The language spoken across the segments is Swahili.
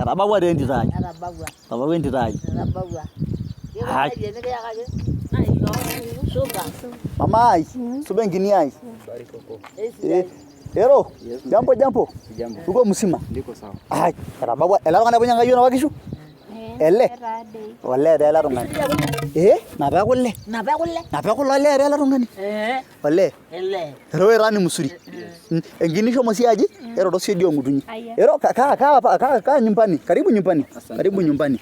Etabawua taa entito ai. Etabawua. Etabawua entito ai. Etabawua. Hai. Kejo nikiyakaki. Naishoo. Supa. Mama ai, supa enkini ai. Esidai. Eh, Ero, jambo jambo. Jambo. Uko mzima? Ndiko sawa. Ai, etabawua ele tung'ani apa oinyang'aka iyiook napa kishu? Ele? Olee taa ele tung'ani. Eh, napa kule. Napa kule. Napa kule olee taa ele tung'ani. Eh. Olee. Ele. Ero ira ni msuri. Enkini shomo sii aji? Eroro sii dii ong'utunyi. Ero kaa kaa kaa kaa nyumbani. Karibu nyumbani. Karibu nyumbani.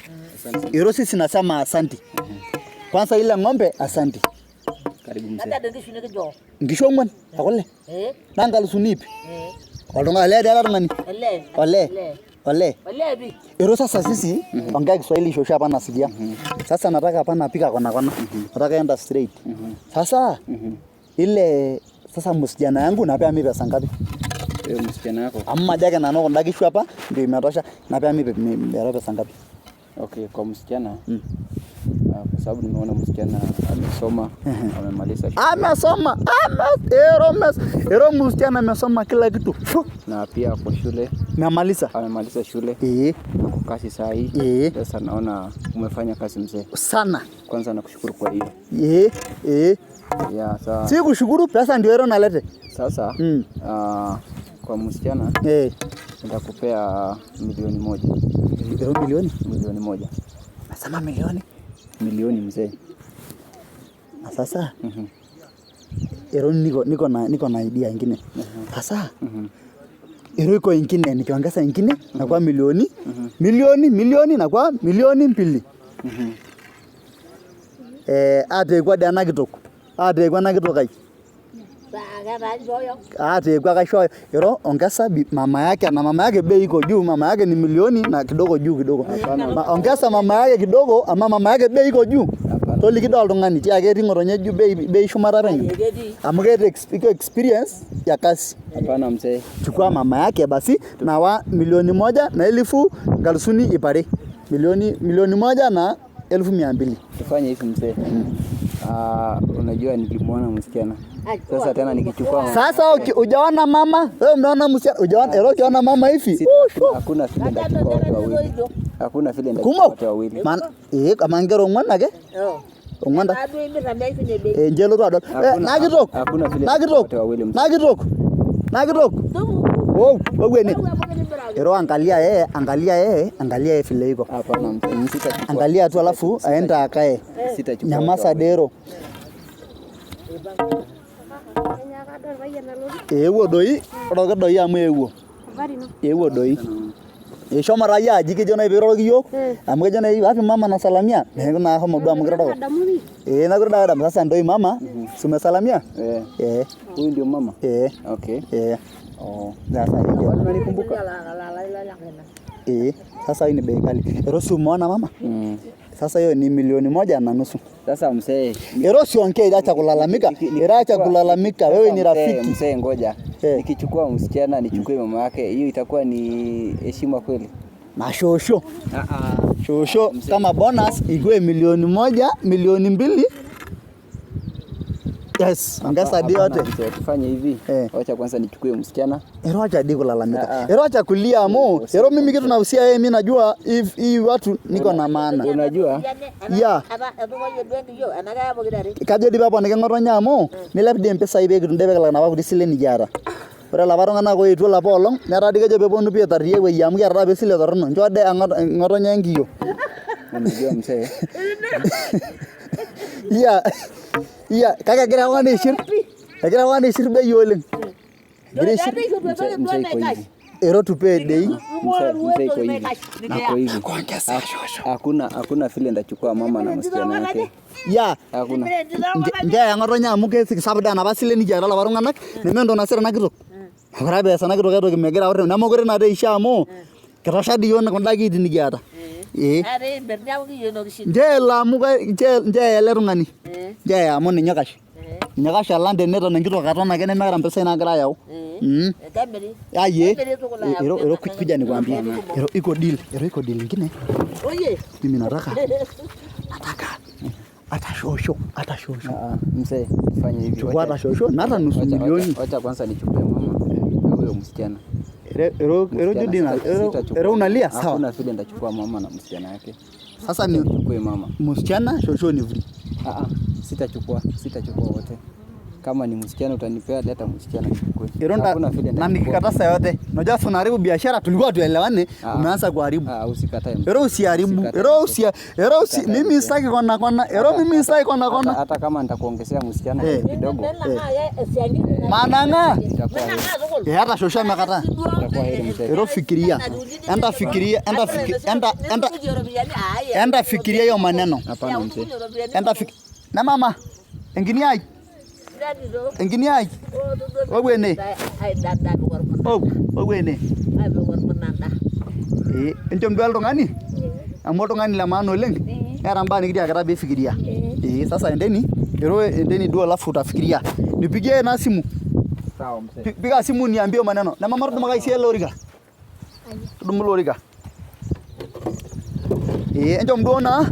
Ero sisi nasema asanti. Kwanza ile ng'ombe asanti. Karibu mzee. Kaja nkishu nikijo. Nkishu ong'wan ekule. Eh. Naa nkalusuni ip. Eh. Oltung'ani olee taa ele tung'ani. Ele. Olee. Olee. Olee pi. Ero sasa sisi ongea Kiswahili shosho hapa nasikia. Sasa nataka hapa napika kona kona. Nataka enda straight. Sasa ile sasa msichana yangu napea mimi pesa ngapi? Wewe msichana yako. Amu majo ake nanu kunda kishu apa ndio imetosha. Napea mimi ero pesa ngapi? Okay, kwa msichana kwa sababu nimeona msichana amesoma, amemaliza shule Amesoma. Ame ero mes ero msichana amesoma kila kitu. Fu. Na pia kwa shule Memaliza. Amemaliza shule. Ako kazi saa hii. Sasa naona umefanya kazi mzee. Sana. Kwanza nakushukuru kwa hiyo. Ya, sawa. Si kushukuru, pesa ndio ero nalete. Sasa kwa msichana nitakupea 1,000,000. Ero milioni? 1,000,000. Nasema milioni? Milioni mzee. Na sasa? Ero niko na idea ingine. Sasa? Ero iko ingine, nikiongeza ingine na kwa milioni, milioni, milioni na kwa 2,000,000. Ateekwa dii ena kitok. Ateekwa ena kitok ai. Ateekwa kaishooyo. Ero ongeza mama yake na mama yake bei iko juu, mama yake ni milioni na kidogo juu kidogo. Ongeza mama yake kidogo ama mama yake bei iko juu. Toliki doi oltung'ani tiaki ketii ng'otonye juu bei shumata penyo. Amu keeta iko experience ya kazi. Hapana mzee. Chukua mama yake basi na wa 1,000,000 na elfu nkalusuni ip are. 1,120,000. Tufanye hivi mzee. Unajua nilimwona msichana. Sasa tena nikichukua Sasa hujaona mama? Wewe umeona msichana? Hujaona? Ero ukiona mama hivi? Sita, hakuna vile ndachukua watu wawili. Hakuna vile ndachukua Kumok. watu wawili. Maana kama ngero ong'wan ake? Ong'wan ta. Nche elotu adol. Hakuna, Nakitok. hakuna vile Nakitok. watu wawili mzee. Nakitok. Nakitok. Wow, wewe ni. Ero angalia yeye, angalia yeye, angalia yeye vile iko. Hapana mzee, sitachukua. Angalia tu alafu aenda akae. Sitachukua Nyamaza watu wawili. dero. Eewuo doi, ore doi amu eewuo. Eewuo doi. Eshomo taa yie aji kejo nai piiroroki iyiook amu kejo nai wapi mama nasalamia neeku naa shomo duo amu kiroroko. Neeku taa adamu sasa ntoi mama si umesalamia? Huyu ndio mama? Okay. Oh. Sasa hii ndio. Unanikumbuka? Sasa hii ni bei kali. Ero si umeona mama? Sasa hiyo ni 1,500,000. Sasa mzee, Ero siongee, acha kulalamika. Ero acha kulalamika, wewe ni Sasa rafiki. Mzee ngoja. Nikichukua msichana nichukue mama yake, hiyo itakuwa ni heshima kweli? Na shosho. Shosho kama bonus ikuwe 1,000,000, 2,000,000. Yes, ongeza hadi Hapana, yote. mzee, tufanye hivi. Wacha kwanza nichukue msichana. Ero acha hadi kulalamika. Ero acha kulia amu. Ero mimi kitu nahusia yeye, mimi najua hii watu niko na maana. Unajua? Ya. Kajo dii peeponiki ng'otonye amu nilep dii mpisai pee kitum dii pee kilak napa kuti silen nikiata. Ore lapa tung'anak oetuo lapa olong' netaa dii kejo peeponu pii aitaria ewueji amu kiata apa esile torrono. Nchoo ade ng'otonye enkiyio. Unajua mzee? Ya. Ya, kake egira oltung'ani aishir. Egira oltung'ani aishir bei oleng. Egira aishir. Mzee, mzee iko hivi. Ero tupee dei. Mzee, mzee iko hivi. Iko hivi. Kuongeza shosho. Hakuna vile ndachukua mama na msichana wake. Ya. Hakuna. Nche eya ng'otonye amu kisapuk doi enapa sile nikiata lapa tung'anak nemeentoki nasira ena kitok. Ore pees ena kitok aitoki megira aor nemekure naa doi eishaa amu kitosha dii iyiok kunda kiitin nikiata. Nchoo elo amu nchoo eya ele tung'ani. Nchoo eya amu ninye oikash. Ninye oikash alang teneton enkitok aton ake nemeeta mpisai naagira ayau. Ai Ero, ero kuja nikwambie. Ero iko deal, ero iko deal ingine. Mimi nataka hata shosho, hata shosho. Mzee, fanya hivi. Chukua hata shosho na hata nusu milioni. Wacha kwanza nichukue mama na huyo msichana. Ero ero Msichana Judina, ero sitachukua. ero unalia sawa. Hakuna vile nitachukua mama na msichana yake. Sasa ni Nichukue mama. msichana shosho ni free. Ah ah, sitachukua, sitachukua wote. Kama ni msichana utanipea, leta msichana nichukue. Ero Hakuna vile na nitachukua. nikikatasa yote. Unajua si unaharibu biashara, tulikuwa tuelewane, Ah. umeanza kuharibu. Ah, usikatae. mzee. Ero usiharibu. Usikatae Ero mzee. usi ero usi Usikatae mimi mzee. sitaki kona kona. Ero mimi sitaki kona Hata, kona. hata kama nitakuongezea msichana Eh. kidogo Mananga. itakuwa heri. Eh, hata shosho amekataa. Itakuwa heri mzee. Ero fikiria. Enda fikiria, enda fikiria, enda enda enda fikiria hiyo maneno. Hapana mzee. Enda fik Na mama. Engini ai. Engini ai. Owene. Oh, owene. Eh, enchom duo oltung'ani amu oltung'ani le maana oleng. Neeta mbaa nikitiakita piifikiria. Eh, sasa endeni ero endeni duo alafu utafikiria. Nipigie na simu. Sawa mzee. Piga simu niambie maneno. Na mama tudumu kai ele orika. Tudumu ilo orika. Eh, enchom duo naa.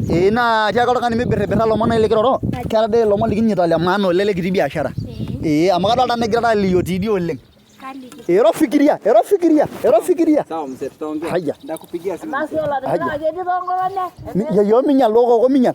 Eh, naa tiaki oltung'ani mibirribirra lomon nai likiroro. Keeta dei ilomon likinyita le maana oleng lekitii biashara. Eh, amu kadolta negira alio tidie oleng. Kaliki. Ero fikiria, ero fikiria, ero fikiria. Sawa mzee, tutaongea. Haya. Nitakupigia simu. Yeyio minyal lokoko minyal.